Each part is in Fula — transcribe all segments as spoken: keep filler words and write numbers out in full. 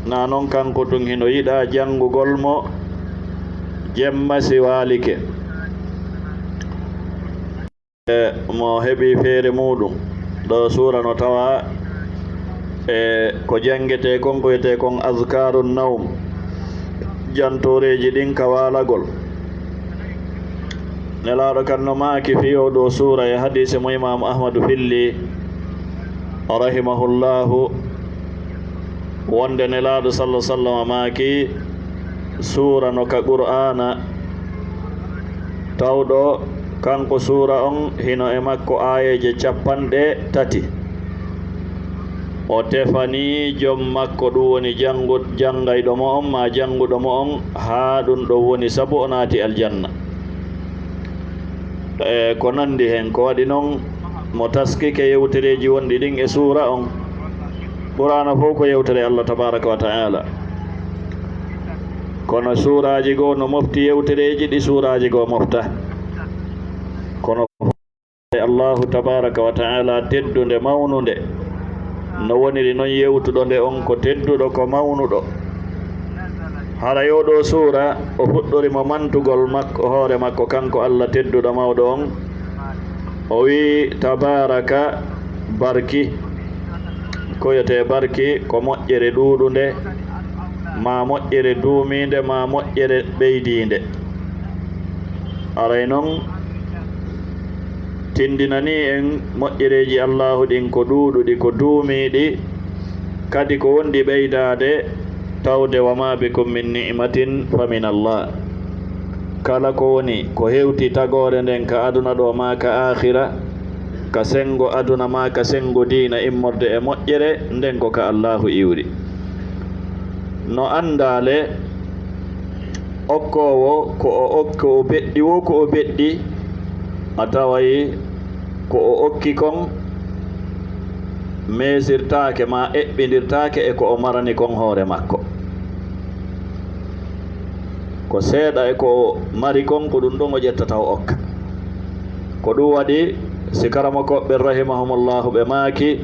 Na non kanko tun hino yiɗa janngugol mo jemma si waalike. E mo heɓi feere muuɗum. Ɗo suura no tawa e ko janngetee kon, ko wiyetee kon azkaru nawm, jantooreeji ɗin ka waalagol. Nelaaɗo kan no maaki fii oo ɗoo suura e hadiise mo Imaamu Ahmadu filli, rahimahullahu, wonde Nelaaɗo sallallahu alaihi wasallam maaki, suura no ka Qur'aana, tawɗo kanko suura on hino e makko aayeeje cappanɗe tati. O tefanii jom makko, ɗum woni janngu-, janngayɗo mo on maa jannguɗo mo on, haa ɗum ɗon woni sabu o naati aljanna. E ko nanndi hen, ko waɗi non mo taskike yewtereeji wonɗi ɗin e suura on. Qur'aana fow ko yewtere Allah tabaaraka wa ta'ala. Kono suuraaji goo no mofti yewtereeji ɗi suuraaji goo mofta. Kono Allahu tabaaraka wa ta'ala teddunde mawnunde, no woniri non yewtuɗo nde on ko tedduɗo, ko mawnuɗo. Haray oo ɗoo suura, o fuɗɗori mo mantugol makko, hoore makko, kanko Allah tedduɗo mawɗo on. O wi'i, "Tabaaraka, barki." Ko wiyetee barki, ko moƴƴere ɗuuɗunde, maa moƴƴere duumiinde, maa moƴƴere ɓeydiinde. Aray non, tindinanii en moƴƴereeji Allaahu ɗin ko ɗuuɗuɗi, ko duumiiɗi, kadi ko wonɗi ɓeydaade, tawde, "Wa ma bikum min ni'matin fa min Allah." Kala ko woni, ko hewti tagoore nden ka aduna ɗoo maa ka aakhira, ka senngo aduna maa ka senngo diina immorde e moƴƴere, nden ko ka Allaahu iwri. No anndaale, okkoowo ko o ok-, ko o beɗɗi woo ko o beɗɗi, a taway ko o okki kon meesirtaake maa eɓɓindirtaake e ko o marani kon hoore makko. Ko seeɗa e ko o mari kon, ko ɗum ɗon o ƴettata o okka. Ko ɗum waɗi si karamokooɓe rahimahumullahu ɓe maaki,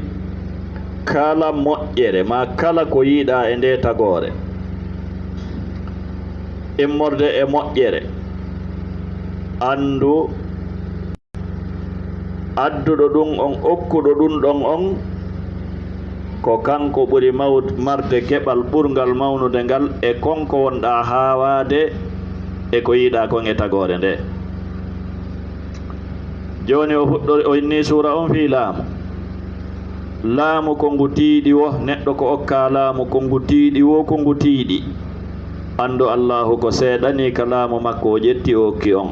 kala moƴƴere maa kala ko yiɗaa e nde tagoore, immorde e moƴƴere, anndu adduɗo ɗum on, okkuɗo ɗum ɗon on, ko kanko ɓuri maw-, marde keɓal ɓurngal mawnude ngal e kon ko wonɗaa haawaade e ko yiɗaa kon e tagoore nde. Jooni o fuɗɗori, o inni suura on fii laamu. Laamu ko ngu tiiɗi woo, neɗɗo ko okkaa laamu ko ngu tiiɗi woo, ko ngu tiiɗi. Anndu Allaahu ko seeɗanii ka laamu makko o ƴetti o okki on.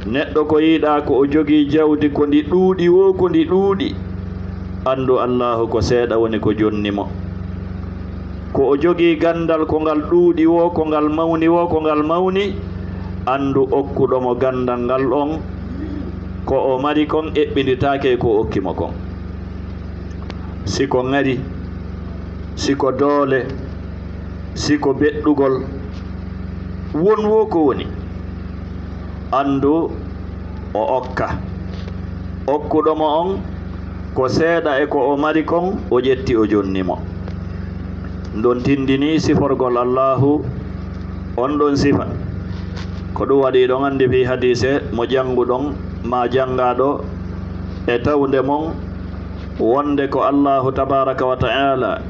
Neɗɗo ko yiɗaa ko o jogii jawdi ko ndi ɗuuɗi woo, ko ndi ɗuuɗi. Anndu Allaahu ko seeɗa woni ko jonni mo. Ko o jogii ganndal ko ngal ɗuuɗi woo, ko ngal mawni woo, ko ngal mawni. Anndu okkuɗo mo ganndal ngal on, ko o mari kon eɓɓinditaake e ko o okki mo kon. Si ko ŋari, si ko doole, si ko beɗɗugol, won woo ko woni, anndu o okka. Okkuɗo mo on, ko seeɗa e ko o mari kon, o ƴetti o jonni mo. Ɗon tindini siforgol Allaahu on ɗon sifa. Ko ɗum waɗi ɗon anndi fii hadiise mo jannguɗon maa janngaaɗo e tawnde mon wonde ko Allaahu tabaaraka wa ta'aala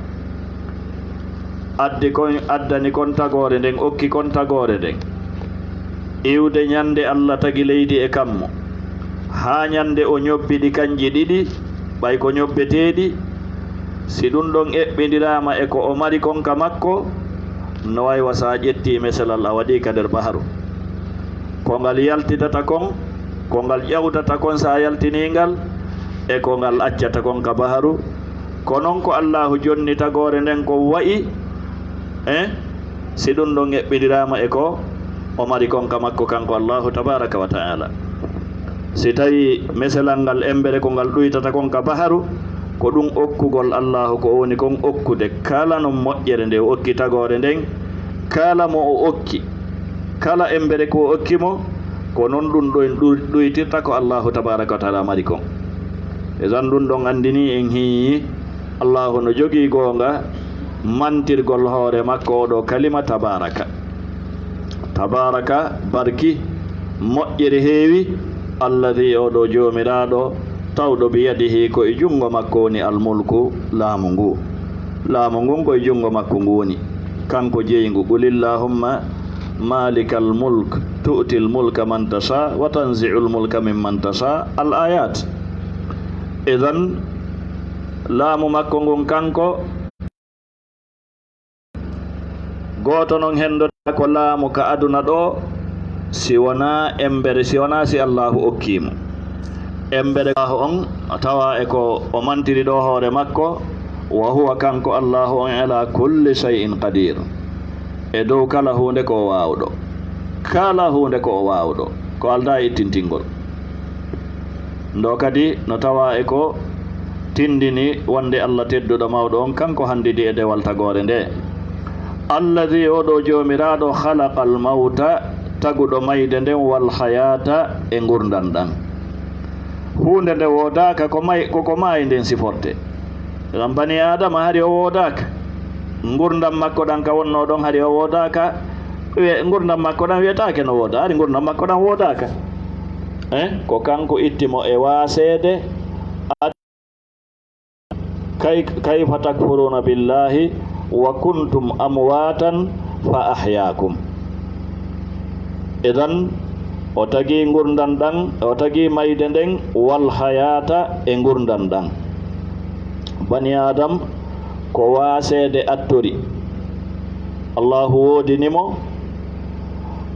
addi kon, addani kon tagoore nden, okki kon tagoore nden. Iwde ñande Allah tagi leydi e kammu, haa ñande o ñobbi ɗi kanji ɗiɗi, ɓay ko ñobbeteeɗi, si ɗum ɗon eɓɓindiraama e ko o mari kon ka makko, no way wa sa ƴetti meselal a waɗi ka nder baharu. Ko ngal yaltitata kon, ko ngal ƴawtata kon sa yaltinii ngal, e ko ngal accata kon ka baharu, ko non ko Allaahu jonni tagoore nden ko wa'i, eh, si ɗum ɗon eɓɓindiraama e ko o mari kon ka makko kanko Allaahu tabaaraka wa ta'aala. Si tawii meselal ngal embere ko ngal ɗuytata kon ka baharu, ko ɗum okkugol Allaahu ko o woni kon okkude kala non moƴƴere nde o okki tagoore nden, kala mo o okki, kala embere ko o okki mo, ko non ɗum ɗon ɗu-, ɗuytirta ko Allaahu tabaaraka wa ta'aala mari kon. E tan ɗum ɗon anndini en hiyi Allahu no jogii goonga mantirgol hoore makko oo ɗoo kalima tabaaraka. Tabaaraka, barki, moƴƴere heewi. Alladhi, oo ɗoo Joomiraaɗo, tawɗo biyadihi, ko e junngo makko woni almulku, laamu ngu. Laamu ngun ko e junngo makko ngu woni. Kanko jeyngu. Qulillahumma malikal mulk, tu'til mulka man tasha, wa tanzi'ul mulka mimman tasha. Al ayat. Idan, laamu makko ngun kanko, gooto non henndotaako laamu ka aduna ɗoo, si wonaa embere, si wonaa si Allaahu okkii mo. Embere Allaahu on, tawa e ko o mantiri ɗoo hoore makko, wa huwa, kanko Allaahu on, ala kulli shay'in qadir, e dow kala huunde ko o waawɗo. Kala huunde ko o waawɗo, ko aldaa e ittintingol. Ndo kadi no tawa e ko tindini wonde Allah tedduɗo mawɗo on kanko handidi e dewal tagoore nde. Alladhi, oo ɗoo Joomiraaɗo, khalaqal mawta, taguɗo mayde nden, wal hayata, e ngurndan ɗan. Huunde nde woodaaka ko may-, ko ko maayi nden siforte. Ngam bani Aadama hari o woodaaka. Ngurndan makko ɗan ka wonnoo ɗon hari o woodaaka. Wiye, ngurndan makko ɗan wiyetaake no wooda, hari ngurndan makko ɗan woodaaka. Eh, ko kanko itti mo e waaseede. Kay-, kayfa takfuruna billahi wa kuntum amwatan fa ahyaakum. Idan, o tagi ngurndan ɗan, o tagi mayde nden, wal hayata, e ngurndan ɗan. Bani Adam, ko waaseede attori. Allahu woodini mo,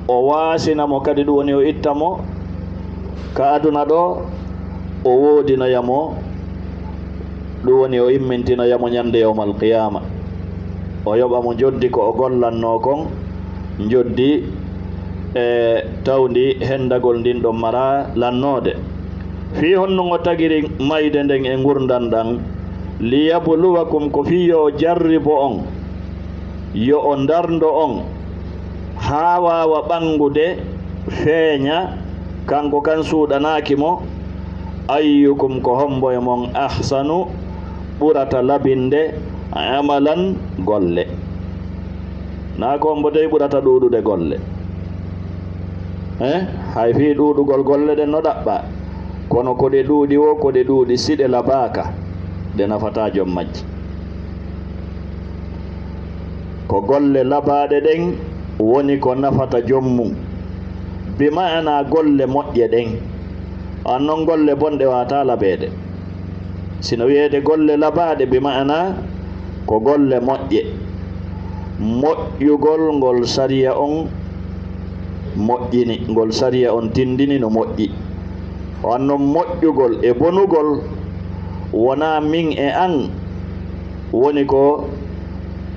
o waasina mo kadi, ɗum woni o itta mo ka aduna ɗoo, o woodinoya mo, ɗum woni o immintinoya mo ñande yawmal qiyaama. O yoɓa mo njoddi ko o gollannoo kon, njoddi, e, tawndi hendagol ndin ɗon mara lannoode. Fii honɗun o tagiri mayde nden e ngurndan ɗan? Liyabluwakum, ko fii yo o jarribo on, yo o ndarndo on, haa waawa ɓanngude, feeña, kanko kan suuɗanaaki mo, ayyukum, ko hombo e mon, ahsanu, ɓurata labinde, amalan, golle. Naa ko hombo dey ɓurata ɗuuɗude golle. Eh? Hay fii ɗuuɗugol golle ɗen no ɗaɓɓa, kono ko ɗe ɗuuɗi woo, ko ɗe ɗuuɗi, si ɗe labaaka, ɗe nafataa jom majji. Ko golle labaaɗe ɗen woni ko nafata jom mum, bi ma'ana golle moƴƴe ɗen. An non golle bonɗe waawataa labeede. Si no wiyeede golle labaaɗe, bi ma'ana ko golle moƴƴe. Moƴƴugol ngol sariya on moƴƴini, ngol sariya on tindini no moƴƴi. Wanno moƴƴugol e bonugol wonaa min e an woni ko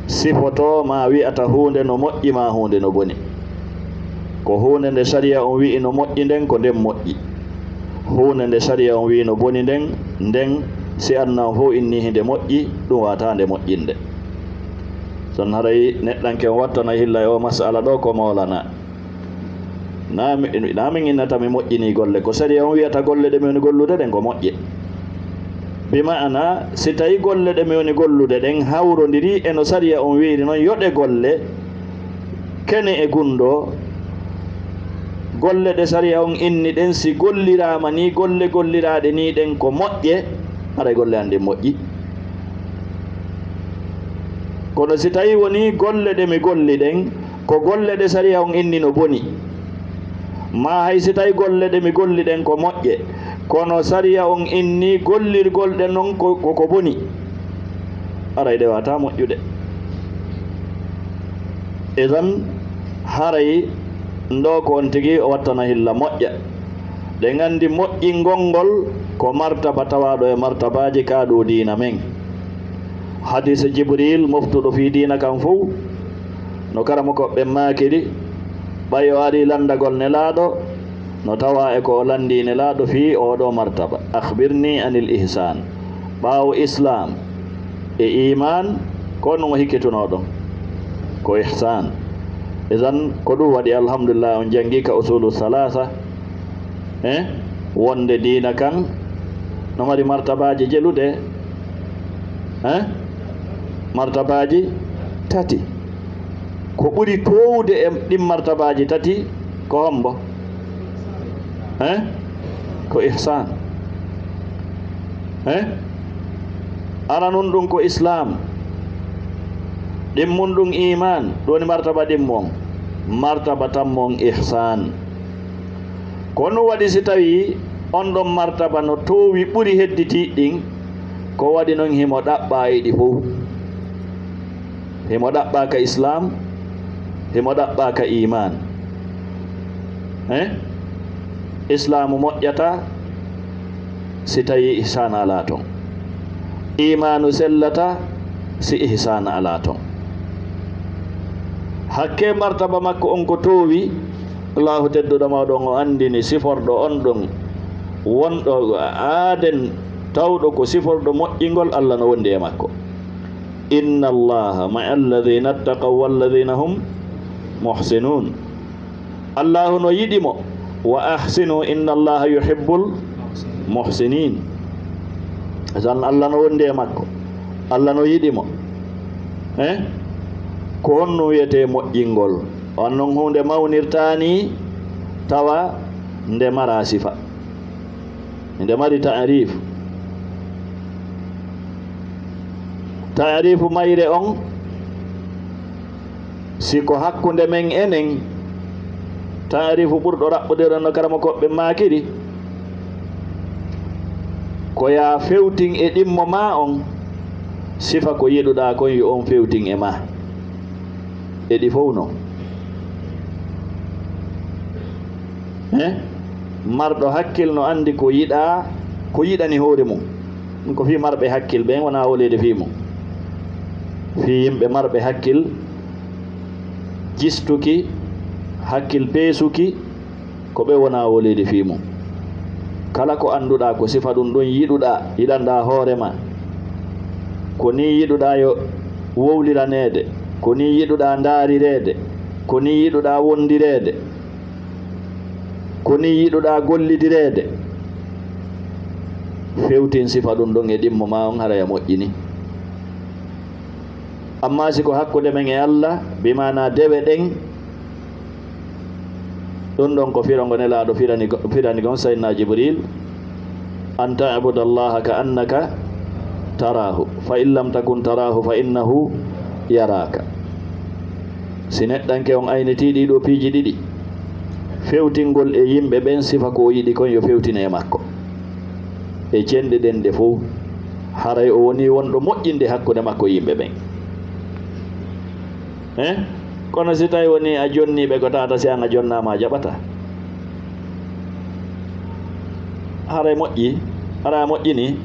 sifotoo maa wi'ata huunde no moƴƴi maa huunde no boni. Ko huunde nde sariya on wi'i no moƴƴi nden, ko nden moƴƴi. Huunde nde sariya on wi'i no boni nden, nden si aduna on fow innii hinde moƴƴi, ɗum waawataa nde moƴƴinde. Son haray neɗɗanke on wattana hilla e oo mas'ala ɗoo ko mawlana. Naa mi, naa min innata mi moƴƴinii golle. Ko sariya on wi'ata golle ɗe mi woni gollude ɗen ko moƴƴe. Bi ma'ana, si tawii golle ɗe mi woni gollude ɗen hawrondirii e no sariya on wi'iri non yo ɗe golle, kene e gunndoo, golle ɗe sariya on inni ɗen, si golliraama nii, golle golliraaɗe nii ɗen ko moƴƴe, haray golle an ɗen moƴƴi. Kono si tawii wonii golle ɗe mi golli ɗen, ko golle ɗe sariya on inni no boni, maa hay si tawii golle ɗe mi golli ɗen ko moƴƴe, kono sariya on inni gollirgol ɗe non ko, ko, ko boni, aray ɗe waawataa moƴƴude. Idan, haray ndoo ko on tigi o wattana hilla moƴƴa. Ɗen anndi moƴƴingol ngol ko martaba tawaaɗo e martabaaji ka dow diina men. Hadiisa Jibriil moftuɗo fii diina kan fow, no karamokooɓe ɓen maakiri, ɓay o arii lanndagol Nelaaɗo, no tawaa e ko o lanndii Nelaaɗo fii oo ɗoo martaba. Akhbirni anil ihsaan. Ɓaawo Islaam e Iimaan, ko honɗun o hikkitunoo ɗon? Ko ihsaan. Idan, ko ɗum waɗi, alhamdulillah, on janngii ka Usuulu Salaasa, eh, wonde diina kan no mari martabaaji jeluɗe. Hein? Martabaaji tati. Ko ɓuri toowude e ɗin martabaaji tati ko hombo? Hein? Ko ihsan. Hein? Aranun ɗum ko islam. Ɗimmun ɗum iman. Ɗum woni martaba ɗimmo on. Martaba tammo on ihsan. Ko honɗum waɗi si tawii on ɗon martaba no toowi ɓuri hedditiiɗi ɗin? Ko waɗi non himo ɗaɓɓaa e ɗi fow. Himo ɗaɓɓaa ka islam, himo ɗaɓɓaa ka iman. Eh? Islaamu moƴƴataa si tawii ihsaan alaa ton. Imaanu sellataa si ihsaan alaa ton. Hakkee martaba makko on ko toowi, Allaahu tedduɗo mawɗo on o anndini siforɗo on ɗon, wonɗo aaden tawɗo ko siforɗo moƴƴingol, Alla no wondi e makko. Inna Allaha ma'a alladhina ittaqaw walladhina hum muhsinun. Allaahu no yiɗi mo. Wa ahsinu inna Allaha yuhibbul muhsinin. Tan Alla no wondi e makko. Alla no yiɗi mo. Eh? Ko honno wiyetee moƴƴingol? On non huunde mawnirtaani tawa nde maraa sifa. Nde mari ta'rif. Ta'rifu mayre on, si ko hakkunde men enen, ta'rifu ɓurɗo raɓɓude no karamokooɓe maakiri, ko yaa fewtin e ɗimmo maa on, sifa ko yiɗuɗaa kon yo on fewtin e maa. E ɗi fow non. Eh? Marɗo hakkil no anndi ko yiɗaa, ko yiɗani hoore mum. Ɗum ko fii marɓe hakkil ɓen wonaa wooleede fii mum. Fii yimɓe marɓe hakkil, jistuki, hakkil peesuki, ko ɓe wonaa wooleede fii mum. Kala ko annduɗaa ko sifa ɗum ɗum yiɗuɗaa, yiɗanɗaa hoore maa. Ko nii yiɗuɗaa yo wowliraneede, ko nii yiɗuɗaa ndaarireede, ko nii yiɗuɗaa wondireede, ko nii yiɗuɗaa gollidireede. Fewtin sifa ɗum ɗon e ɗimmo maa on, haray a moƴƴini. Amma si ko hakkunde men e Alla, bi maanaa dewe ɗen, ɗum ɗon ko firo ngo Nelaaɗo firani go-, firani gon Sayyidina Jibril, an ta'buda Allaha ka annaka tarahu, fa in lam takun tarahu fa innahu yaraka. Si neɗɗanke on aynitii ɗii ɗoo piiji ɗiɗi, fewtingol e yimɓe ɓen sifa ko o yiɗi kon yo fewtine e makko. E cenɗe ɗen ɗe fow, haray o wonii wonɗo moƴƴinde hakkunde makko e yimɓe ɓen. Eh? Kono si tawi wonii a jonnii ɓe ko tawata si an a jonnaama a jaɓataa. Haray moƴƴi, haray a moƴƴini.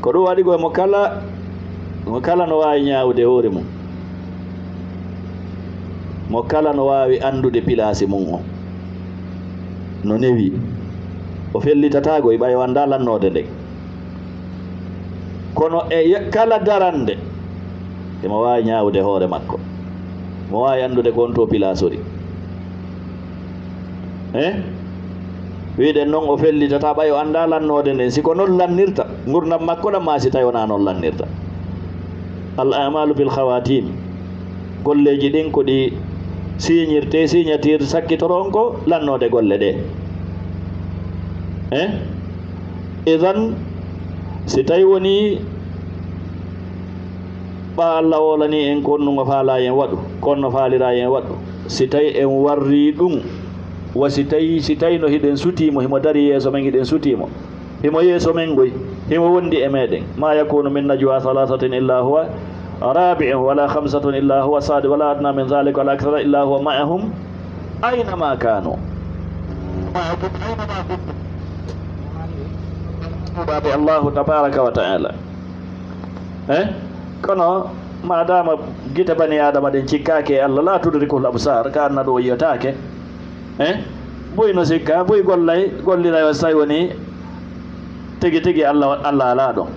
Ko ɗum waɗi ko mo kala, mo kala no waawi ñaawude hoore mum. Mo kala no waawi anndude pilaasi mum on. No newi. O fellitataa goy ɓay o anndaa lannoode nden. Kono e ye-, kala darannde, emo waawi ñaawude hoore makko. Mo waawi anndude ko on to pilaasori. Eh? Wiɗen non o fellitataa ɓay o anndaa lannoode nden. Si ko non lannirta, ngurndan makko ɗan maa si tawi wonaa non lannirta. Al a'malu bil khawatim. Golleeji ɗin ko ɗi siiñirtee, signature sakkitoro on ko lannoode golle ɗe. Eh? Idan, si tawi wonii ɓaa Alla woolanii en ko on no faalaa en waɗu, ko on no faaliraa en waɗu, si tawi en warrii ɗum, wa si tawi, si tawi no hiɗen sutii mo, himo darii yeeso men, hiɗen sutii mo, himo yeeso men ngoy, himo wondi e meɗen. Ma yakunu min najwa thalathatin illa huwa rabi'uhum wala khamsatun illa huwa sadi wala adna min dhalika wala akthara illa huwa ma'ahum aynama kanu. Ma'ahum aynama kuntum. Tuuba ɓe Allahu tabaraka wa ta'ala. Eh? Kono madama gite bani Adama ɗen cikkaaki e Allah, la tudrikul absar, ka anna ɗo yi'ataake. Eh? Buy no sikka, buy gollay, gollira yo so tawi woni tigi tigi Allah, Allah alaa ɗon.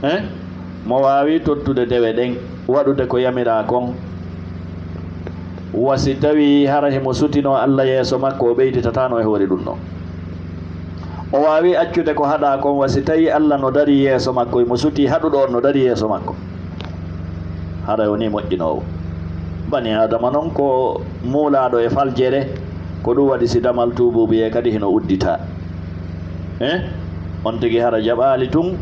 Eh? Mo waawi tottude dewe ɗen, waɗude ko yamiraa kon. Wa si tawi hara himo sutinoo Allah yeeso makko, o ɓeyditataano e hoore ɗum ɗon. O waawi accude ko haɗaa kon, wa si tawii Alla no darii yeeso makko, himo sutii haɗuɗo on no darii yeeso makko. Haray o nii moƴƴinoowo. Bani Aadama non ko muulaaɗo e faljere, ko ɗum waɗi si damal tuubuubuyee kadi hino udditaa. Eh? On tigi hara jaɓaali tun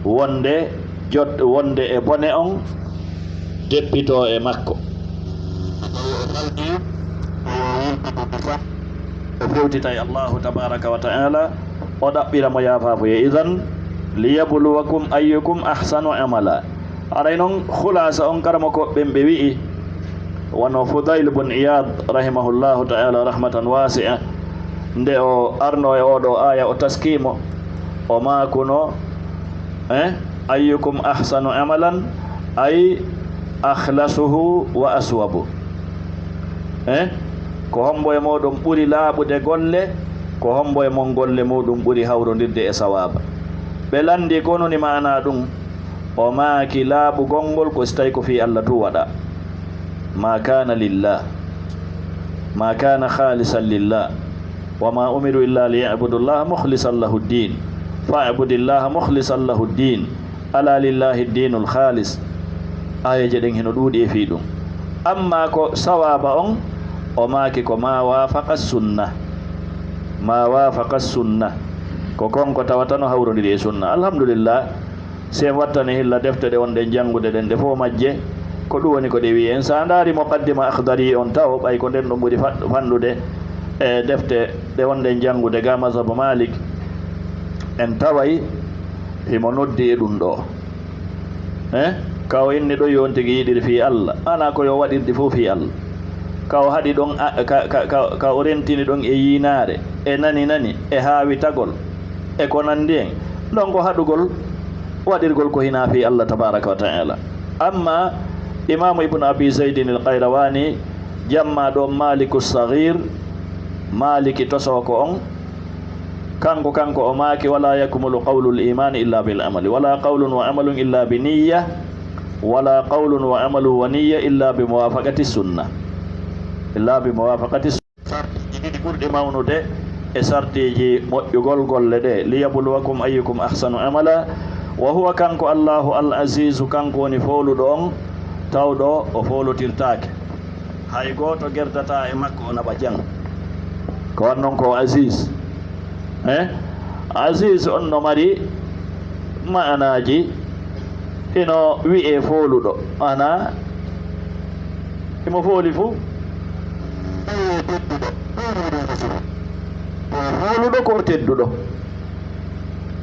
wonde jot-, wonde e bone on deppitoo e makko. O fewtitay Allahu tabaraka wa ta'ala, o ɗaɓɓira mo yaafaafuye. Idan, liyabluwakum ayyukum ahsanu amala. Haray non, khulasa on karamoko ɓen ɓe wi'i, wano Fudayl bun Iyad, rahimahullahu ta'ala, rahmatan wasi'a, nde o arno e oɗo aya, o taskimo, o maakuno, eh, ayyukum ahsanu amalan, ay akhlasuhu wa aswabu. Eh, ko hombo e moɗon ɓuri laaɓude golle, ko hombo e mon golle muɗum ɓuri hawrondirde e sawaaba? Ɓe landi ko noni maana ɗum. O maaki, laaɓugol ngol ko si tawi ko fii Alla tun waɗaa. Ma kana lillah, ma kana khalisan lillah, wa ma umiru illa liya'budu llaha mukhlisan lahu ddin, fa'budu llaha mukhlisan lahu ddin, ala lillahi ddinul khalis. Aayeeje ɗen hino ɗuuɗi e fii ɗum. Amma ko sawaaba on, o maaki ko ma wafaqa sunna, ma wafaqa sunna, ko kon ko tawata no hawrondiri e sunna. Alhamdulillah. Si en wattani hilla defte ɗe wonɗen janngude ɗen, ɗe fof majje, ko ɗum woni ko ɗe wi'i en. Si a ndaari Muqaddima Akhdari on taw, ɓay ko nden ɗon ɓuri fa-, fanɗude e defte ɗe wonɗen janngude ga mazhabu Malik, en taway himo noddi e ɗum ɗo. Eh? Ka o inni ɗo yo on tigi yiɗiri fii Alla, ana ko yo waɗirɗi fof fii Alla. Ka o haɗi ɗon, a, ka, ka, ka, ka o rentini ɗon e yiinaare, e nani nani, e haawitagol, e ko nanndi en. Ɗon ko haɗugol, waɗirgol ko hinaa fii Alla tabaraka wa ta'ala. Amma Imaamu Ibnu Abi Zaydin al-Qayrawani, jamma ɗo Maliku Saghir, Maliki tosooko on, kanko, kanko o maaki, wala yakmulu qawlul imani illa bil amali, wala qawlun wa amalun illa bi niyya, wala qawlun wa amalun wa niyya illa bi muwafaqati sunna, illa bi muwafaqati. Sartiiji ɗiɗi ɓurɗi mawnude e sartiiji moƴƴugol golle ɗe, liyabluwakum ayyukum ahsanu amala, wa huwa, kanko Allahu al-Azizu, kanko woni fooluɗo on, tawɗo o foolotirtaake. Hay gooto gerdataa e makko o naɓa jam. Ko wan non ko Aziz. Eh? Aziz on no mari ma'anaaji, hino wi'ee fooluɗo, ana himo fooli fuu. Fooluɗo ko tedduɗo.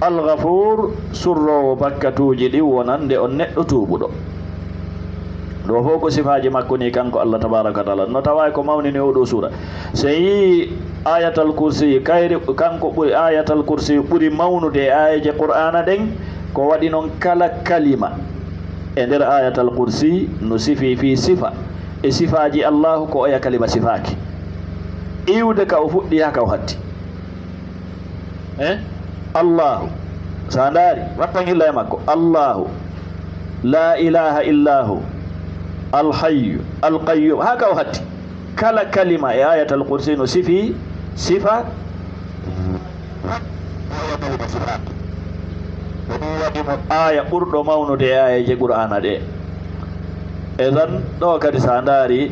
Al-Ghafuur, surroowo bakkatuuji ɗin wonande on neɗɗo tuubuɗo. Ɗo fof ko sifaaji makko ni kanko Allah tabaaraka wa taala. No tawaa ko mawnini oo ɗoo suura. Si en yii Ayatal Kursi, kayri kanko ɓuri, Ayatal Kursi ɓuri mawnude e aayeeje Qur'aana ɗen, ko waɗi non kala kalima e nder Ayatal Kursi no sifii fii sifa e sifaaji Allahu, ko oya kalima sifaaki. Iwde ka o fuɗɗi haa ka o hatti. Eh? Allahu. So a ndaari, wattan hilla e makko. Allahu. La ilaha illa hu. Al hayyu. Al qayyum. Haa ka o hatti. Kala kalima e Ayatal Kursi no sifii sifa. Ko ɗum waɗi mo aaya ɓurɗo mawnude e aayeeje Qur'aana ɗe. Idan, ɗo kadi so a ndaari,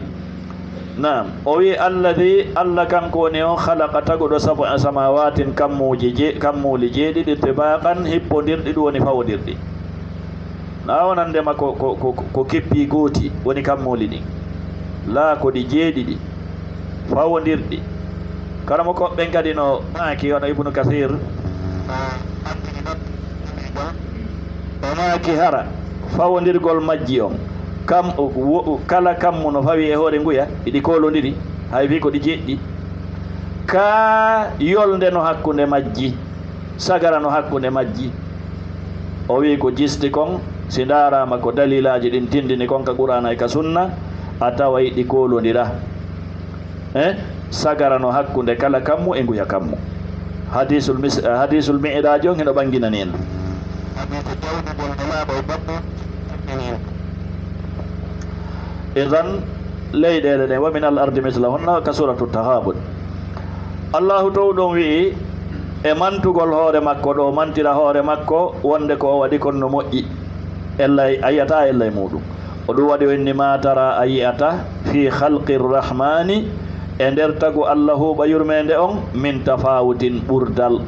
Naam, o wi'i, Alladhi, Allah kanko woni on, khalaqa, taguɗo, sab'a samawatin, kammuuji je-, kammuuli jeeɗiɗi, tibaqan, hippondirɗi, ɗum woni fawondirɗi. Na wonande ma ko, ko, ko, ko keppi gooti woni kammuuli ɗin. Laa, ko ɗi jeeɗiɗi, fawondirɗi. Karamoko ɓen kadi no maaki, wano Ibnu Kathir. O maaki hara fawondirgol majji on, kam, wo-, kala kammu no fawi e hoore nguya, iɗi koolondiri, hay fii ko ɗi jeɗɗi. Kaa yolnde no hakkunde majji, sagara no hakkunde majji. O wi'i ko jisti kon, si ndaaraama ko dalilaaji ɗin tindini kon ka Qur'aana e ka Sunna, a taway ɗi koolondira. Eh, sagara no hakkunde kala kammu e nguya kammu. Hadisul mis-, eh, hadisul mi'raji on hino ɓanginani en. Idan, leyɗeele ɗen, wa min al ardi mislahunna, ka suratu Taghabun. Allahu towɗo on wi'i, e mantugol hoore makko ɗo, mantira hoore makko wonde ko o waɗi kon no moƴƴi. Ella a yi'ata ella e muuɗum. O ɗum waɗi o inni, "Ma tara, a yi'ata, fi khalqi rrahmani, e nder tagu Allah huuɓa yurmeende on, min tafawutin ɓurdal,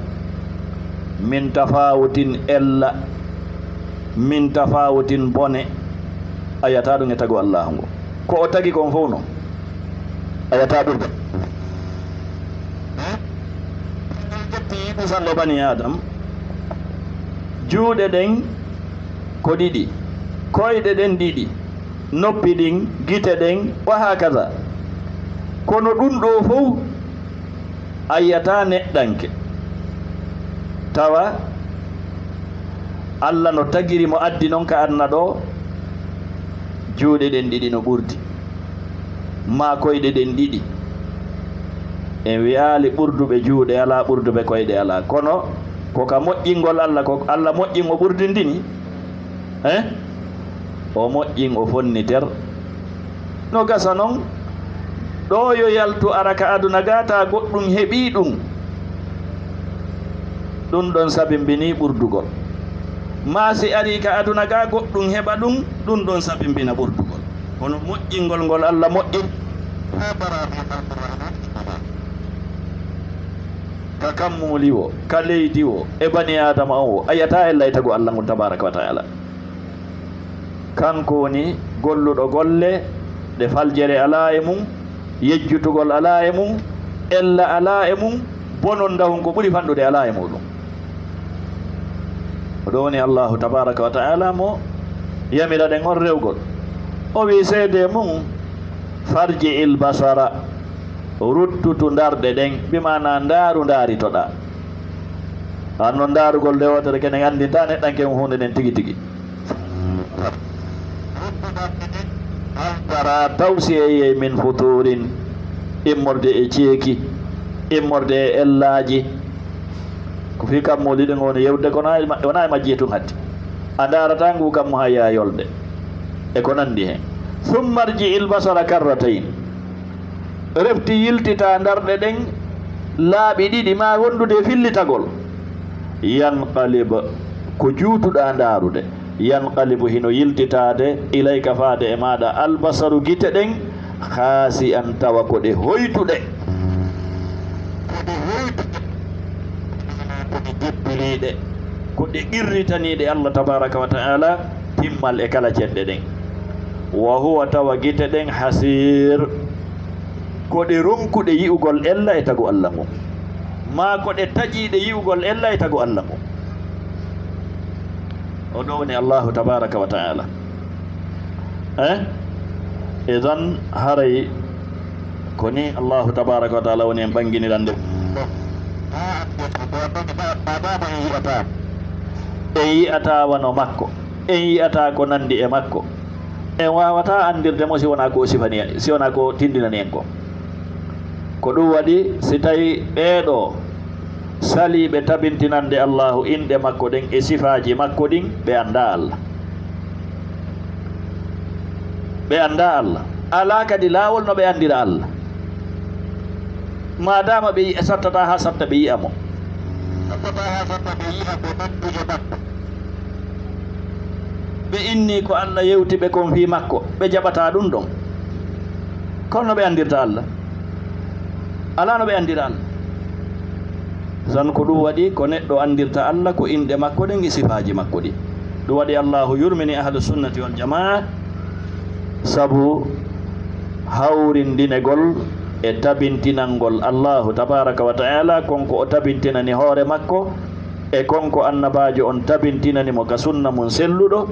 min tafawutin ella, min tafawutin bone." A yi'ata ɗum e tagu Allah ngo. Ko o tagi kon fof non. A yi'ata ɓurdal. Sango bani Adam, juuɗe ɗen ko ɗiɗi, koyɗe ɗen ɗiɗi, noppi ɗin, gite ɗen, wa hakaza. Kono ɗum ɗo fof a yi'ata neɗɗanke tawa Allah no tagiri mo addi non ka aduna ɗo, juuɗe ɗen ɗiɗi no ɓurdi, maa koyɗe ɗen ɗiɗi. En wi'aali ɓurduɓe juuɗe alaa, ɓurduɓe koyɗe alaa. Kono ko ka moƴƴingol Allah, ko Allah moƴƴin o ɓurdindini. Eh? O moƴƴin o fonniter. No gasa non, ɗo yo yaltu ara ka aduna ga ta goɗɗum heɓi ɗum. Ɗum ɗon sabimbini ɓurdugol. Maa si ari ka aduna ga goɗɗum heɓa ɗum, ɗum ɗon sabimbina ɓurdugol. Kono moƴƴingol ngol Allah moƴƴin. Ka kammuuli wo, ka leydi wo, e bani Aadama on wo, a yi'ata e laytago Allah ngun tabaaraka wa ta'ala. Kanko woni golluɗo golle ɗe faljere alaa e mum, yejjutugol alaa e mum, ella alaa e mum, bononda hun ko ɓuri fanɗude alaa e muɗum. O ɗo woni Allahu tabaaraka wa ta'ala mo yamiraɗen on rewgol. O wi seede mum, "Farji il basara." Ruttutu ndarɗe ɗen, bi maana ndaaru ndaaritoɗaa. An non ndaarugol nde wootere kenen anndinta neɗɗanke mum huunde nden tigi tigi. Ruttu ndarɗe ɗen, hal tara taw si a yi'ay min futurin, immorde e ceeki, immorde e ellaaji. Ko fii kammuuli ɗin woni yewtude, kono wona e ma-, wona e majji tun hatti. A ndaarata ngu kammu haa yaa yolde. E ko nanndi hen. Summa rji il basara karratayn. Refti yiltita ndarɗe ɗen laaɓi ɗiɗi, maa wondude e fillitagol. Yanqalib, ko juutuɗaa ndaarude. Yanqalibu, hino yiltitaade, ilayka, faade e maaɗa, albasaru, gite ɗen, khaasi'an, tawa ko ɗe hoytuɗe. Ko ɗe hoytuɗe. Ko ɗe jebbiliiɗe. Ko ɗe qirritaniiɗe Allah tabaaraka wa ta'ala, timmal e kala cenɗe ɗen. Wa huwa, tawa gite ɗen, hasiir, ko ɗe ronkuɗe yi'ugol ella e tagu Allah ngun, maa ko ɗe taƴiiɗe yi'ugol ella e tagu Allah ngun. O ɗo woni Allahu tabaaraka wa ta'ala. Eh? Idan haray ko ni Allahu tabaaraka wa ta'ala woni en ɓanginirande. En yi'ata wano makko, en yi'ata ko nanndi e makko. En waawataa anndirde mo si wonaa ko o sifani, si wonaa ko tindinani en ko. Ko ɗum waɗi, si tawi ɓee ɗoo saliiɓe tabintinande Allaahu inɗe makko ɗen e sifaaji makko ɗin, ɓe anndaa Allah. Ɓe anndaa Allah. Alaa kadi laawol no ɓe anndira Allah. Maadaama ɓe yi-, sattataa haa satta ɓe yi'a mo. Sattataa haa satta ɓe yi'a mo, noddu e makko. Ɓe inni ko Allah yewti ɓe kon fii makko, ɓe jaɓataa ɗum ɗon. Kono no ɓe anndirta Allah? Alaa no ɓe anndira Allah. Tan ko ɗum waɗi ko neɗɗo anndirta Allah ko inɗe makko ɗen e sifaaji makko ɗin. Ɗum waɗi Allaahu yurmini ahlu sunnati wal jamaa sabu hawrindinegol e tabintinangol Allaahu tabaaraka wa ta'ala kon ko o tabintinani hoore makko, e kon ko annabaajo on tabintinani mo ka sunna mun selluɗo,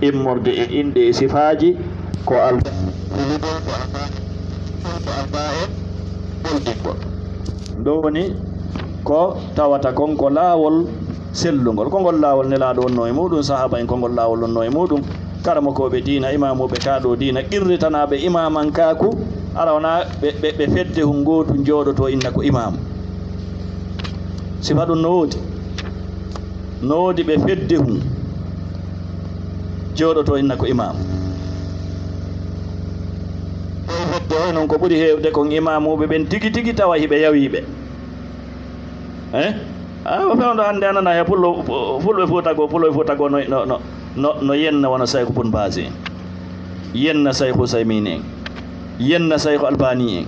immorde e inɗe e sifaaji ko al-, ɗo woni ko tawata kon ko laawol sellungol. Ko ngol laawol Nelaaɗo wonnoo e muuɗum, sahaaba en ko ngol laawol wonnoo e muuɗum, karamokooɓe diina, imaamuuɓe kaaɗo diina, qirritanaaɓe imaamankaaku, ara wonaa ɓe, ɓe, ɓe fedde hun ngootu jooɗoto inna ko imaamu. Sifa ɗum no woodi. No woodi ɓe fedde hun jooɗoto inna ko imaamu. Ɓe fedde he non ko ɓuri heewde kon imaamuuɓe ɓen tigi tigi tawa hiɓe yawii ɓe. Eh? A o fewndo hannde a nana he pullo, fulɓe Fuuta goo, pullo e Fuuta goo no, no, no, no, no yenna wano Sayku Bun Baasi en, yenna Sayku Usaymiini en, yenna Sayku Albaani en,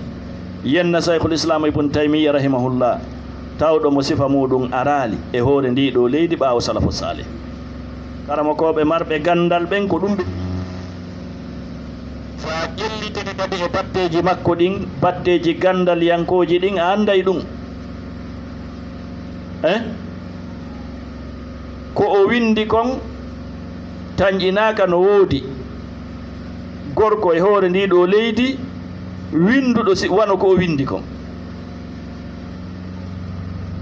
yenna Saykul Islaam Ibun Taymiyya rahimahullah, tawɗo mo sifa muuɗum araali e hoore ndii ɗoo leydi ɓaawo Salafu Saalih. Karamokooɓe marɓe ganndal ɓen ko ɗum ɓe. So a ƴellitike kadi e batteeji makko ɗin, batteeji ganndalyankooji ɗin, a annday ɗum. Eh? Ko o winndi kon tanƴinaaka no woodi. Gorko e hoore ndii ɗoo leydi winnduɗo si wano ko o winndi kon.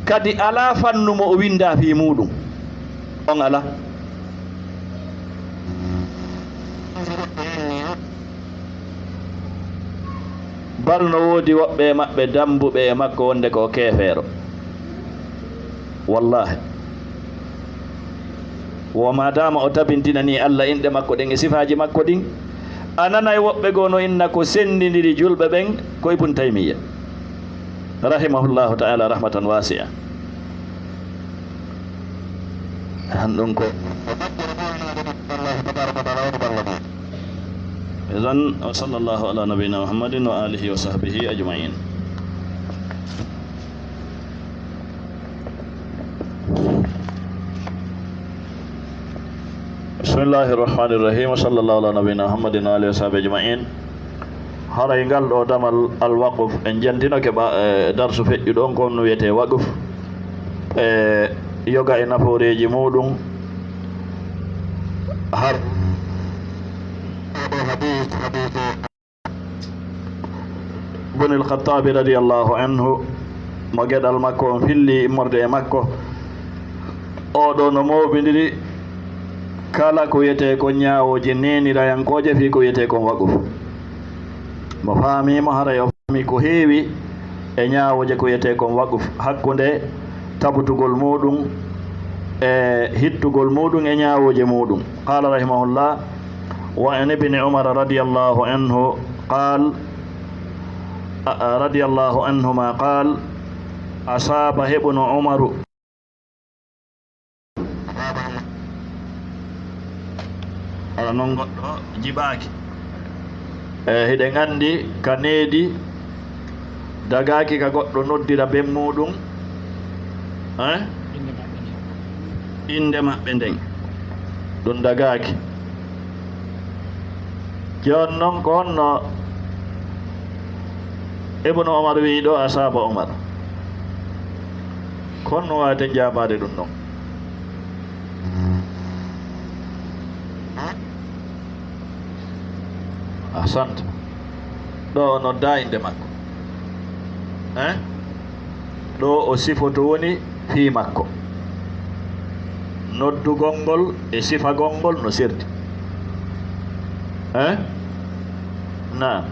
Kadi alaa fannu mo o winndaa fii muuɗum. On alaa. Bal no woodi woɓɓe e maɓɓe dammbuɓe e makko wonde ko o keefeero. Wallaahi. Wo maadaama o tabintinanii Alla inɗe makko ɗen e sifaaji makko ɗin, a nanay woɓɓe goo no inna ko senndindiri julɓe ɓen ko Ibun Taymiyya, rahimahullahu ta'ala rahmatan wasi'a. Han ɗum ko. Idan, wa sallallahu ala nabiyyina Muhammadin wa alihi wa sahbihi ajma'in. Bismillahi rahmani rahim. Wa sallallahu ala nabiyyina Muhammadin wa alihi wa sahbihi ajma'in. Haray ngal ɗoo damal al-waqf, en jantinoke ɓa-, e darsu feƴƴuɗo on, ko on wiyetee waqf. E yoga e nafooreeji muuɗum. Har. Bunil Khattabi radiyallahu anhu, mo geɗal makko on filli immorde e makko. Oo ɗoo no mooɓindiri kala ko wiyetee ko ñaawooje neenirayankooje fii ko wiyetee kon waqf. Mo faamii mo, haray o faami ko heewi e ñaawooje ko wiyetee kon waqf, hakkunde tabutugol muuɗum e hittugol muuɗum e ñaawooje muuɗum. Qaala rahimahullah, wa an ibni Umar radiyallahu anhu qaal, a, a, radiyallahu anhuma qaal, asaaba heɓuno Umaru. Aɗa non goɗɗo jiɓaaki. E, hiɗen anndi ka needi dagaaki ka goɗɗo noddira ben muuɗum, eh? Innde maɓɓe nden. Ɗum dagaaki. Jooni non ko honno Ibnu Umar wi'i ɗoo asaaba Umar? Ko honno waaweten jaabaade ɗum ɗon? Ahsanta. Ɗoo o noddaa innde makko. Eh? Ɗoo o sifoto woni fii makko. Noddugol ngol e sifagol ngol no serti. Eh? Naam.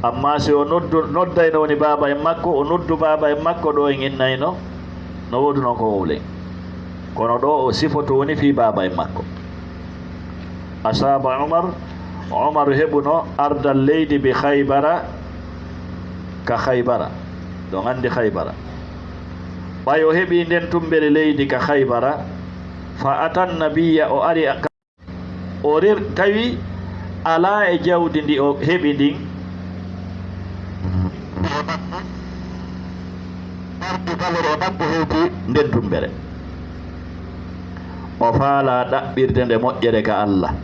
Amma si o noddu, noddayno woni baaba en makko, o noddu baaba en makko ɗoo en innayno, no woodunoo ko wowlen. Kono ɗoo o sifoto woni fii baaba en makko. Asaaba Umar, Umar heɓuno ardal leydi bi Khaybara, ka Khaybara. Ɗon anndi Khaybara. Ɓay o heɓii nden tummbere leydi ka Khaybara, fa atan nabiyya, o ari a-, o rer-, tawi alaa e jawdi ndi o heɓi ndin. Nden tummbere. O faalaa ɗaɓɓirde nde moƴƴere ka Alla.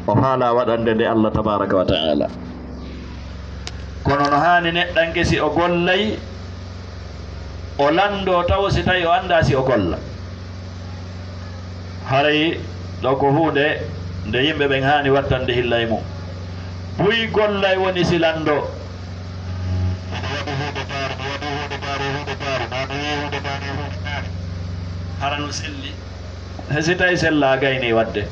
O faalaa waɗande nde Alla tabaaraka wa ta'ala. Kono no haani neɗɗanke si o gollay, o lanndoo tawo si tawi o anndaa si o golla. Haray ɗoo ko huunde nde yimɓe ɓen haani wattande hilla e mum. Buy gollay woni si lanndoo. Hara no selli. He si tawi sellaa gaynii waɗde.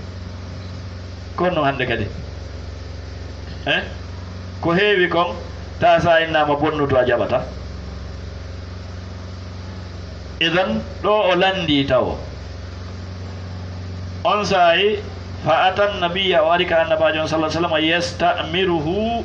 Kono hannde kadi. Eh? Ko heewi kon, taa sa innaama bonnude a jaɓataa. Idan, ɗoo o lanndii tawo. On saa'i, fa atan nabiyya, o ari ka Annabaajo on, sallallahu alaihi wasallam, yasta'miruhu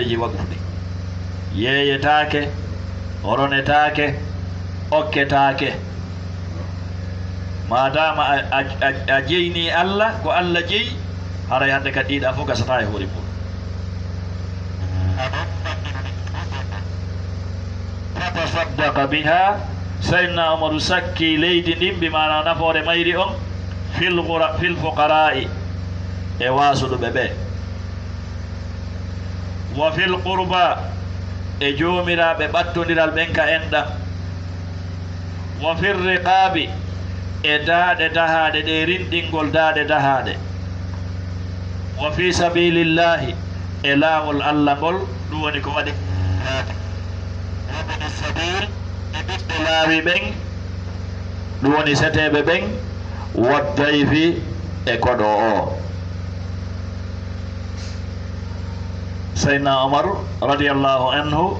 sarteeji waqfu ɗi. Yeeyetaake, ronetaake, okketaake. Maadaama a, a, a, a jeynii Allah, ko Allah jeyi, haray hannde kadi ɗiiɗa fof gasataa e hoore mum. Fatasaddaqa biha, Seydina Umaru sakki leydi ndin, bi maana nafoore mayri on, fil qura-, fil fuqaraa'i, e waasuɗuɓe ɓe. Wa fil qurba, e joomiraaɓe ɓattondiral ɓen ka enɗan. Wa fir riqaabi, e daaɗe dahaaɗe ɗe, rinɗingol daaɗe dahaaɗe. Wa fi sabilillahi, e laawol Allah ngol, ɗum woni ko waɗi. Wabni sabil, e ɓiɓɓe laawi ɓen, ɗum woni seteeɓe ɓen, wa dayfi, e koɗo o. Seydina Omar radiyallahu anhu,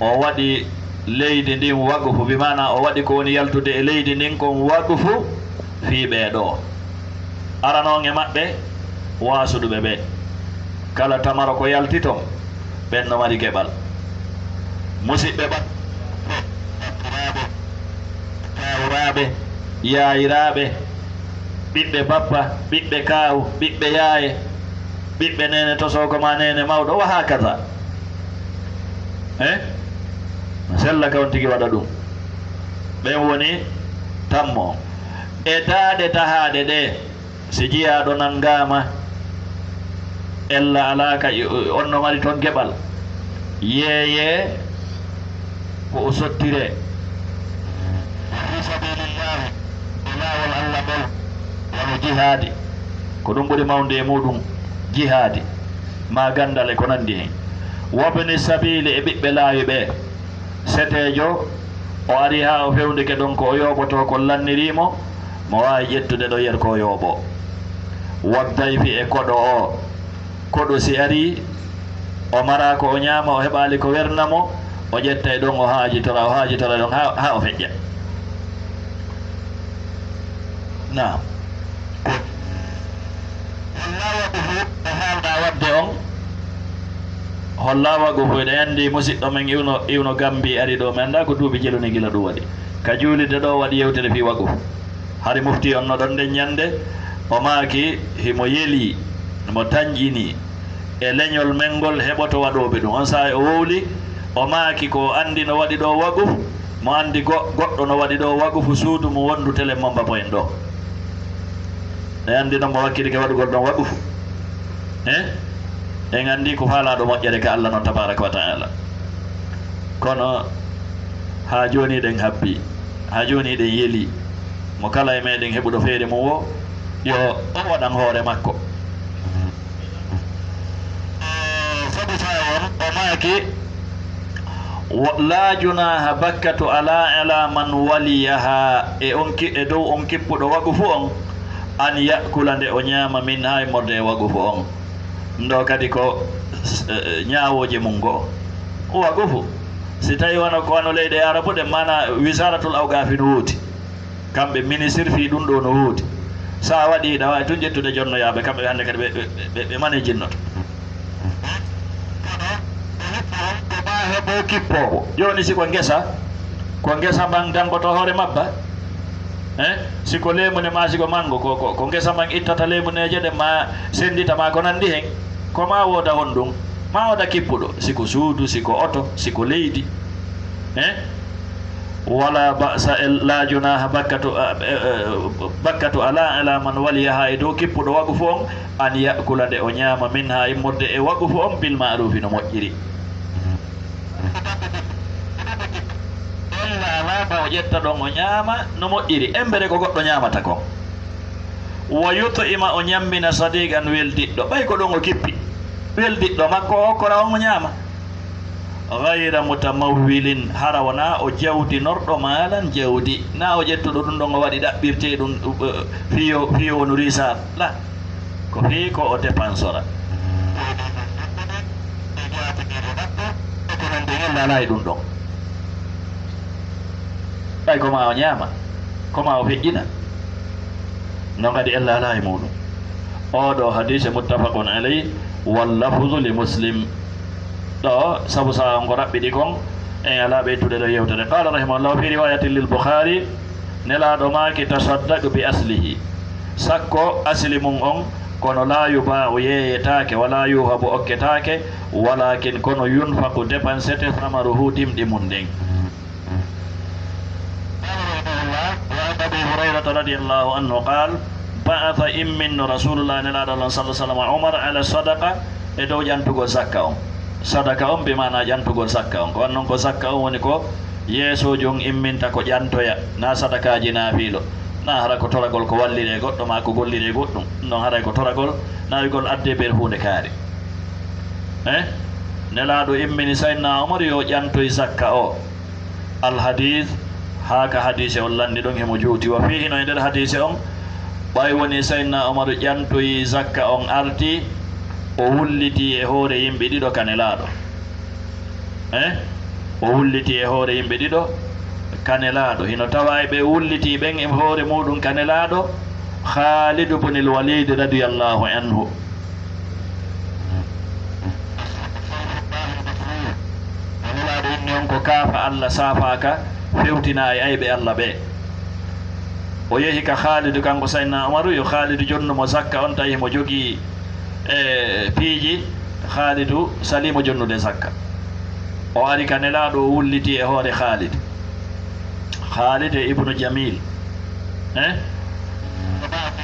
o waɗi leydi ndin waqfu, bi maana o waɗi ko woni yaltude e leydi ndin kon waqfu fii ɓee ɗoo. Arano on e maɓɓe waasuɗuɓe ɓe. Kala tamaro ko yalti ton, ɓen no mari geɓal. Musiɓɓe ɓa-, tawraaɓe, yaayiraaɓe, ɓiɓɓe bappa, ɓiɓɓe kaawu, ɓiɓɓe yaaye, ɓiɓɓe neene tosooka maa neene mawɗo, wa hakaza. Eh? Sella ka on tigi waɗa ɗum. Ɓen woni tammo. E daaɗe dahaaɗe ɗe, Si jiyaaɗo nanngaama, ella alaaka, i-, on no mari toon geɓal, yeeyee ko o sottiree. Fii sabiilillaahi, e laawol Alla ngol, wano jihaadi, ko ɗum ɓuri mawnde e muuɗum, jihaadi, maa ganndal e ko nanndi heen. Wabni sabiili, e ɓiɓɓe laawi ɓee. Seteejo, o ari haa o fewndike ɗon ko o yooɓotoo, ko lannirii mo, mo waawi ƴettude ɗo yerko o yooɓoo. Waddayfi, e koɗo o. Koɗo si arii, o maraa ko o ñaama, o heɓaali ko werna mo, o ƴetta e ɗon o haajitora, o haajitora ɗon haa, haa o feƴƴa. Naam. Hollaa wagufu o haalɗaa waɗde on? Hollaa wagufu? Eɗen anndi musiɗɗo men Iwno, Iwno Gambi ari ɗo, mi anndaa ko duuɓi jeluni gila ɗum waɗi. Ka juulirde ɗo waɗi yewtere fii wagufu. Hari mufti on no ɗon nden ñannde, o maaki himo yelii, mo tanƴinii e leñol men ngol heɓoto waɗooɓe ɗum. On saa'i o wowli, o maaki ko o anndi no waɗi ɗo wagufu, mo anndi go-, goɗɗo no waɗi ɗo wagufu suudu mum wondu telen mo mbapo en ɗo. En anndi non mo wakkilike waɗugol ɗon wagufu. Eh? En anndi ko faalaaɗo moƴƴere ka Alla non tabaaraka wa ta'aala. Kono haa jooni eɗen habbii, haa jooni eɗen yelii. Mo kala e meɗen heɓuɗo feere mum wo, yo o waɗan hoore makko. Eh, sabu faa on, o maaki, wo-, "Laa junaaha bakkatu alaa, alaa man waliyahaa", e on ki-, e dow on kippuɗo wagufu on, "an ya'kula", nde o ñaama, "minhaa", immorde e wagufu on. Ndo kadi ko, eh, ñaawooje mum go'o. Wagufu, si tawi wano ko wano leyɗe Arabu ɗen, maana Wisaaratul Awgaafi no woodi. Kamɓe ministir fii ɗum ɗo no woodi. So a waɗi, hiɗa waawi tun ƴettude jonnoyaaɓe, kamɓe hannde kadi ɓe, ɓe, ɓe, ɓe manejinnoto. Ko maa heɓo kippoowo. Jooni si ko ngesa, ko ngesa mban dangoto hoore mabba? Eh? Si ko leemunde maa si ko mango, ko, ko, ko ngesa mban ittata leemuneeje ɗen maa senndita maa ko nanndi hen. Ko maa wooda honɗum? Maa wooda kippuɗo, si ko suudu, si ko oto, si ko leydi. Eh? Wala ba'sa, e laa junaaha bakkatu, eh, eh, bakkatu alaa, alaa man waliyahaa, e dow kippuɗo wagufu on, an ya'kula, nde o ñaama, minhaa, immorde e wagufu on, bil ma'ruufi, no moƴƴiri. Ella alaa ma o ƴetta ɗon o ñaama no moƴƴiri, embere ko goɗɗo ñaamata kon. Wa yut'ima, o ñammina, sadiqan, weldiɗɗo, ɓay ko ɗon o kippi, weldiɗɗo makko o okkora on o ñaama. Gayra mutamawwilin, hara wonaa o jawdinorɗo maalan jawdi, naa o ƴettuɗo ɗum ɗon o waɗi ɗaɓɓirtee ɗum, uh, fiyo, fiyo wonu risaat. La, ko fii ko o dépensora. E ko nanndi e ɗum ɗon. Ɓay ko maa o ñaama, ko maa o feƴƴina. Non kadi ella alaa e muuɗum. Oo ɗoo hadiise muttafaqun alayh, wal lafzu li Muslim. Ɗoo, sabu saa'a on ko raɓɓiɗi kon, en alaa ɓeydude ɗoo yewtere. Qaala rahimahullahu fi riwayatin lil Bukhari, Nelaaɗo maaki, "Tasaddaq bi aslihi." Sakko asli mum on, kono laa yubaa, o yeeyetaake, walaa yuuhabu, okketaake, walakin, kono yunfaqu, dépensete, samaruhu, dimɗi mum ɗin. Qaala rahimahullah, wa an Abi Hurayrata radiyallahu anhu qaal, ba'atha, imminno Rasulullah, Nelaaɗo Allah sallallahu alaihi wasallam, Umar ala sadaqa, e dow ƴantugol zakka on. Sadaka on bi maana ƴantugol zakka on. Ko wan non ko zakka on woni ko yeesojo on imminta ko ƴantoya, na sadakaaji naafiilo, na hara ko toragol ko walliree goɗɗo maa ko golliree goɗɗum. Ɗum non haray ko toragol, na wi'gol addee ɓe huunde kaari. Eh? Nelaaɗo immini Sayyidina Umar yo ƴantoy zakka o. Alhadis, haa ka hadiise on lanndi ɗon himo juuti. Wa fiihi, no e nder hadiise on, ɓay woni Sayyidina Umaru ƴantoyi zakka on arti, o wulliti e hoore yimɓe ɗiɗo ka Nelaaɗo. Eh? O wulliti e hoore yimɓe ɗiɗo ka Nelaaɗo. Hino tawa e ɓe wulliti ɓen e hoore muuɗum ka Nelaaɗo, Khaalidu bunil Waliid radiyallahu anhu. O Nelaaɗo inni on ko kaafa Alla saafaaka, fewtinaa e ayɓe Alla ɓe. O yehi ka Khaalidu, kanko Sayyidina Umaru, yo Khaalidu jonnu mo zakka on, tawi himo jogii, e, piiji. Khaalidu salii mo jonnude zakka. O ari ka Nelaaɗo, o wulliti e hoore Khaalid. Khaalid e Ibnu Jamil. Eh? Ko ɓaawo ɓe,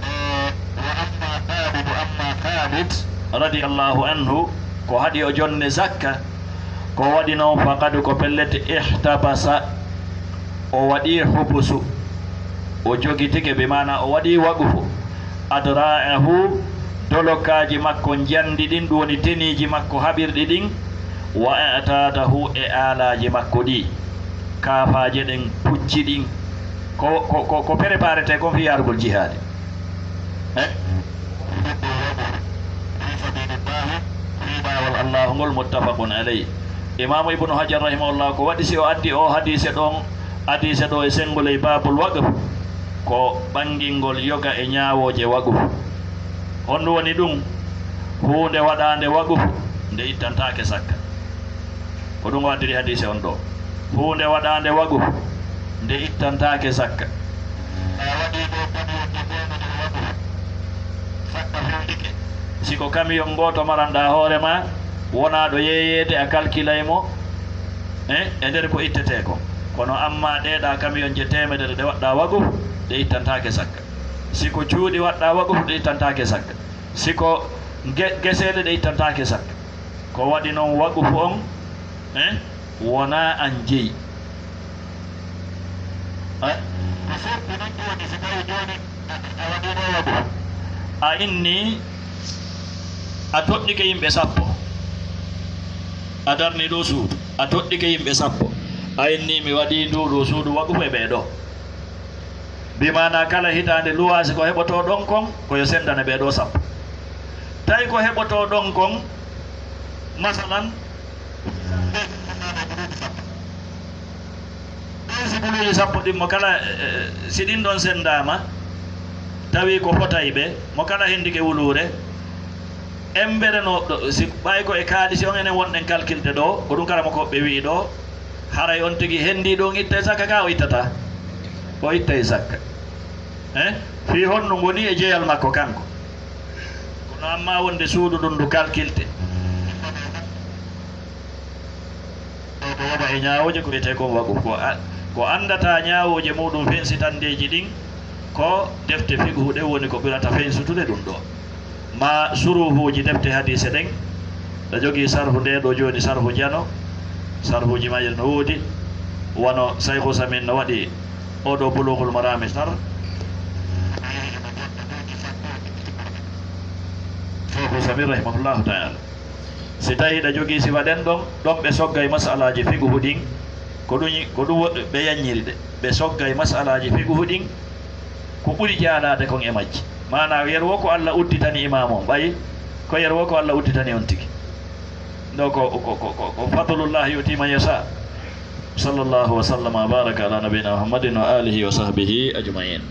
ko Amma Khalid, amma Khalid radiyallahu anhu, ko haɗi o jonne zakka, ko waɗi noon, faqad, ko pellet, ihtabasa, o waɗi hubusu, o jogitike, bi maana o waɗi waqufu, adra'ahu, dolokaaji makko njanndi ɗin, ɗum woni teniiji makko haɓirɗi ɗin, wa a'tadahu, e aalaaji makko ɗi, kaafaaje ɗen, pucci ɗin, ko, ko, ko, ko préparete kon fii yaarugol jihaadi. Eh? Fii sabilillahi, fii laawol Allaahu ngol, muttafaqun alayh. Imaamu Ibnu Hajar rahimahullah ko waɗi si o addi o hadiise ɗon, hadiise ɗo e senngol e baabul waqf, ko ɓanngingol yoga e ñaawooje waqf. Honɗum woni ɗum? Huunde waɗaande waqf, nde ittantaake sakka. Ko ɗum o addiri hadiise on ɗo. Huunde waɗaande waqf, nde ittantaake sakka. A waɗii ɗo kadi wonde goomuɗen waqf, sakka fewndike. Si ko kamiyon gooto maranɗaa hoore maa, wonaa ɗo yeeyeede a kalkilay mo, eh, e nder ko ittetee ko. Kono ammaa ɗee ɗaa kamiyonje teemedere ɗe waɗɗaa waqf, ɗe ittantaake sakka. Si ko cuuɗi waɗɗaa waqf, ɗe ittantaake sakka. Si ko ge-, geseele, ɗe ittantaake sakka. Ko waɗi noon waqfu on, eh, wonaa an jeyi. Eh? Ko firti noon jooni, si tawi jooni a, a waɗiino waqfu. A inni a toɗɗike yimɓe sappo. A darni ɗo suudu. A toɗɗike yimɓe sappo. A inni mi waɗii ndu ɗo suudu waqfu e ɓee ɗo. Bi maana kala hitaande luwaasi ko heɓotoo ɗon kon, ko yo senndane ɓee ɗoo sappo. Tawi ko heɓotoo ɗon kon, masalan, ɓen si buluuji sappo ɗin mo kala, eh, si ɗin ɗon senndaama, tawi ko fotay ɓe, mo kala hendike wuluure, embere no, ɗo, si ɓay ko e kaalisi on enen wonɗen kalkilde ɗo, ko ɗum karamokooɓe wi'i ɗo, haray on tigi hendii ɗon ittay sakka ka o ittataa? O ittay sakka. Eh? Fii honɗum woni e jeyal makko kanko? Kono amma wonde suudu ndun ndu kalkilte. Ɗo ko wona e ñaawooje ko wiyetee kon waqfu. Ko a-, ko anndata ñaawooje muuɗum fensitandeeji ɗin, ko defte fiqhu ɗen woni ko ɓurata fensitude ɗum ɗo. Maa suruhuuji defte hadiise ɗen, ɗa jogii sarhu nde ɗo jooni, sarhu Jano, sarhuuji majje no woodi, wano Sayhu Samin no waɗi oo ɗo Bulughul Marami sar. Sayhu Samin rahimahullahu ta'ala. Si tawii hiɗa jogii sifa ɗen ɗon, ɗon ɓe soggay masalaaji fiqhu ɗin, ko ɗum, ko ɗum wo-, ɓe yanñiri ɗe. Ɓe soggay masalaaji fiqhu ɗin, ko ɓuri jaalaade kon e majji. Maanaa, yer wo ko Alla udditani imaamu on, ɓay ko yer wo ko Alla udditani on tigi. Ɗo ko, ko, ko, ko, ko fadlullah yu'ti man yasha. Sallallahu wa sallama wa baraka ala nabiyina Muhammadin wa alihi wa sahbihi ajma'in.